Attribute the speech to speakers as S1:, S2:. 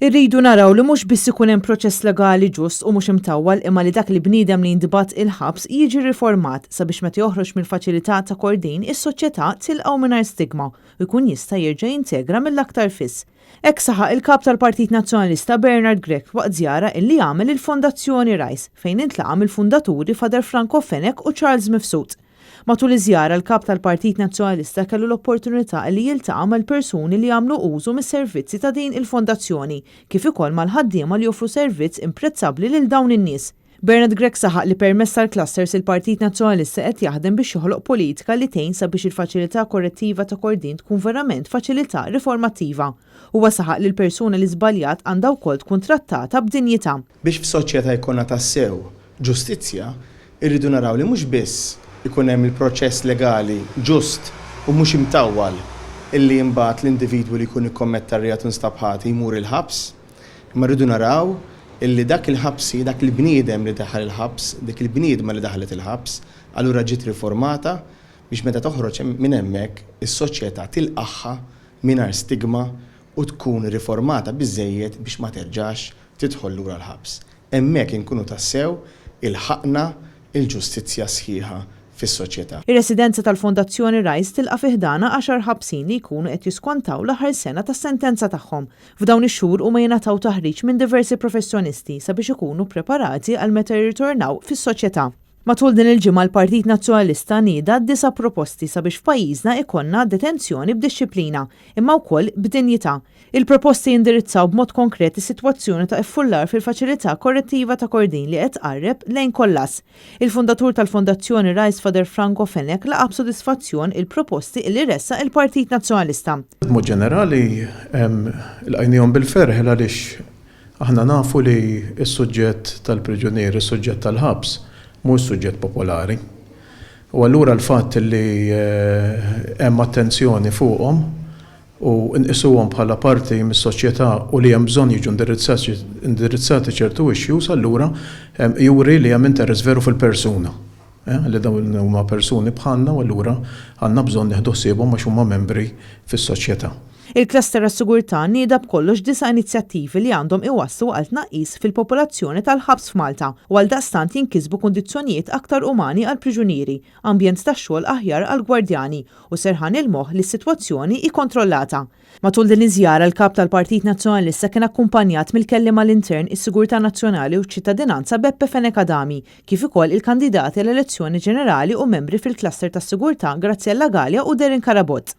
S1: Irridu naraw li mhux biss ikun hemm proċess legali ġust u mhux imtawwal imma li dak il-bniedem li jintbagħat il-ħabs jiġi riformat sabiex meta joħroġ mill-faċilità ta' Kordin is-soċjetà tilqgħu mingħajr stigma u jkun jista' jerġa' jintegra mill-aktar fis. Hekk saħaq il-Kap tal-Partit Nazzjonalista Bernard Grech waqt żjara illi għamel il-Fondazzjoni Rise fejn intlaqa' mill-fundaturi Father Franco Fenech u Charles Mifsud. Matul iż-żjara l-Kap tal-Partit Nazzjonalista kellu l-opportunità li jiltaqa' mal-persuni li jagħmlu użu mis-servizzi ta' din il-fondazzjoni kif ukoll mal-ħaddiema li joffru servizz imprezzabbli lil dawn in-nies. Bernard Grech saħaq li permezz tal-clusters il-Partit Nazzjonalista qed jaħdem biex joħloq politika li tgħin sabiex il-faċilità korrettiva ta' Kordin tkun verament faċilità riformattiva. Huwa saħaq li l-persuna li żbaljat għandha wkoll tkun trattata b'dinjità.
S2: Biex f'soċjetà jkollna tassew ġustizzja, irridu naraw li mhux biss ikun hemm il-proċess legali ġust u mhux imtawwal illi imbagħad l-individwu li jkun ikkommetta r-reat u nstab ħati jmur il-ħabs, imma rridu naraw illi dak il-ħabsi, dak il-bniedem li daħal il-ħabs, dik il-bniedma li daħlet il-ħabs, allura ġiet riformata biex meta toħroġ minn hemmhekk is-soċjetà tilqagħha mingħajr stigma u tkun riformata biżżejjed biex ma terġax tidħol lura l-ħabs. Hemmhekk inkunu tassew ilħaqna l-ġustizzja sħiħa fis-soċjetà.
S1: Ir-residenza tal-Fondazzjoni Rise tilqa' fi ħdanha għaxar ħabsin li jkunu qed jiskontaw l-aħħar sena tas-sentenza tagħhom. F'dawn ix-xhur huma jingħataw taħriġ minn diversi professjonisti sabiex ikunu ppreparati għal meta jirritornaw fis-soċjetà. Matul din il-ġimgħa l-Partit Nazzjonalista nieda disa' proposti sabiex f'pajjiżna ikollna detenzjoni b'dixxiplina, imma wkoll b'dinjità. Il-proposti jindirizzaw b'mod konkret is-sitwazzjoni ta' iffullar fil-Faċilità Korrettiva ta' Kordin li qed tqarreb lejn kollass. Il-fundatur tal-Fondazzjoni Rise Father Franco Fenech laqa' b'sodisfazzjon il-proposti li ressaq il-Partit Nazzjonalista.
S3: B'mod ġenerali lqajniehom bil-ferħ għaliex Aħna nafu li s-suġġett tal-priġunier, is-suġġett tal-ħabs, mhuwiex suġġett popolari. U allura l-fatt li hemm attenzjoni fuqhom u nqisuhom bħala parti mis-soċjetà u li hemm bżonn jiġu indirizzati ċertu issues allura juri li hemm interess veru fil-persuna. Li dawn huma persuni bħalna u allura għandna bżonn nieħdu ħsiebhom għax huma membri fis-soċjetà.
S1: Il-Cluster għas-Sigurtà nieda b'kollox disa' inizjattivi li għandhom iwasslu għal tnaqqis fil-popolazzjoni tal-ħabs f'Malta u għaldaqstant jinkisbu kundizzjonijiet aktar umani għall-priġunieri, ambjent tax-xogħol aħjar għall-gwardjani u serħan il-moħħ li s-sitwazzjoni hi kontrollata. Matul din iż-żjara l-Kap tal-Partit Nazzjonalista kien akkumpanjat mill-Kelliem għall-Intern, is-Sigurtà Nazzjonali u ċ-Ċittadinanza Beppe Fenech Adami, kif ukoll il-kandidati għall-elezzjoni ġenerali u membri fil-Cluster tas-Sigurtà Graziella Galea u Darren Carabott.